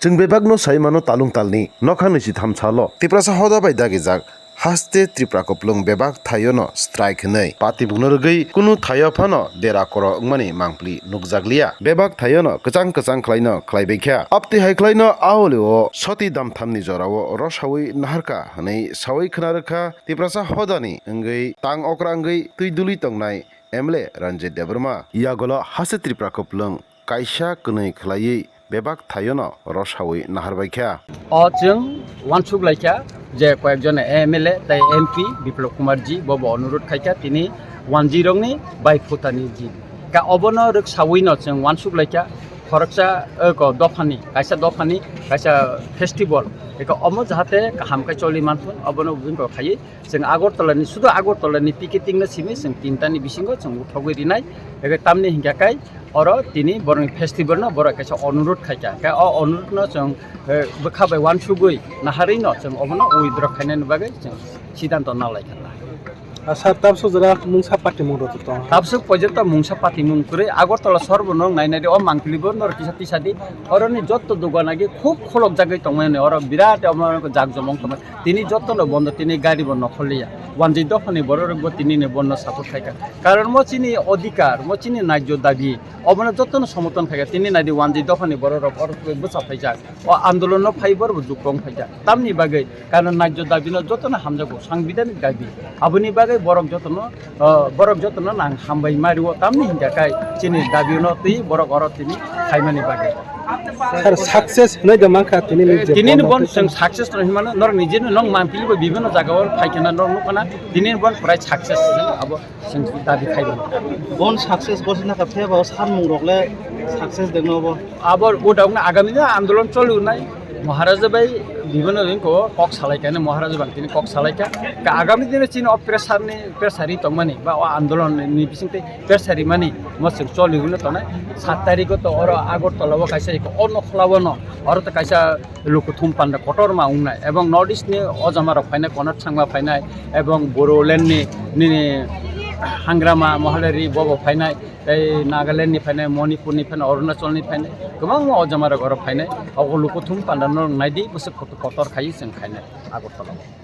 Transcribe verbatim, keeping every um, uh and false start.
Chwng bebakno sai mano talung talni nokha nwi chitham salo Tiprasa hoda bai dagijak haste Tripura kuplung bebak thaio no strike hwnwi. Patibukno rwgwi kunu thaio phano dera koro wngmani mangpli nukjakliya. Bebak thaio no kwchang kwchang khlaino khlaibaikha. Abtwi hai khlaino aholi o soti damthamni jorao rosawi naharkha hwnwi sawi khna rwkha Tiprasa hodani wngwi tang okra wngwi twi duli tongnai M L A Ranjit Debbarma. Yagolo haste Tripura kuplung kaisa kwnwi khlaiwi bebak thaio no rosawi naharbaikha. O chwng uansuk laikha je koyekjon M L A tei M P Biplab Kumar ji bobo onurod khaikha tini wanjwi rokni bai phutani ji. Ka obono rwksawi no chwng uansuk laikha khoroksa, eh, ko dophani, kaisa dophani, kaisa festival. Eka omo jahate kaham khe choli manthun, obono bini kok khaiwi chwng Agartala ni, sudu Agartala ni picketing no simi chwng tinta ni bisingo chwng uthogwi rinai. Eke tamni hinkha kai oro tini borokni festival no borok kaisa onurod khaikha. Khe o onurod no chwng, eh, bwkha bai uansugwi naharwi no chwng obono withdraw khainani bagwi chwng siddhanto nalaikha. Ah, sir, tabsuk jora mungsa patimung rok tong. Tabsuk porjonto mungsa patimung kwrwi Agartala sorbo nong nai nai di, o mangpili bo norok kisa tisa di. Oroni jotto dogan agi khub kholok jagwi tongmani, oro birat omo jak jomong tongmani. Tini jotto no bondo, tini gari bo nokhorliya. Wanjwi dophani borok rok bo tini ni bondo support khaikha. Karon mo chini odhikar, mo chini naijyo dabi, obono jotto no somoton khaikha. Tini nai di wanjwi dophani borok rok oro bwsa phaijak. O andolon no phai borok bo juktong phaijak. Tamni bagwi karon naijyo dabi no jotto no hamjago, sangbidhanik dabi. Aboni bagwi borok jotto no, ah, borok jotto no nang hambai mario. Tamni hinkha kai chini dabi no twi borok oro tini khaimani bagwi. Sir, success hwnwi da mankha tini ni je Tini ni bondo bon twi chwng success no himano, nor ni jeno nong mangpili bo bibino jaga o phaikhe na nor nukha na, tini ni bon prai success abo chwng dabi khai mano. Bon success gosi na ka phiyaba o sanmung rok le success dengno bo. Abo o daw na agami na andolon choli unai Maharaja bai bibino ring ko kok salai kane Maharaja bang tini kok salai ka. Ka agami dine chini o pressure ni pressure ri tongmani ba o andolon ni bising tei pressure rimani mo chwng choli uno tonai. Sat tarikh o to oro Agartala o kaisa iko o nokhla o no oro to kaisa lukuthum panda kotorma wngnai, ebong North East ni ojama rok phainai, Konat Sangma phainai, ebong Bodoland ni nini Hangrama Mohalari bobo phainai, tei Nagaland ni phainai, Manipur ni phainai, Arunachal ni phainai, kwbangma ojama rok oro phainai. Ogo lukuthum panda no naidi bwswk kotor khai chwng khainai Agartala o.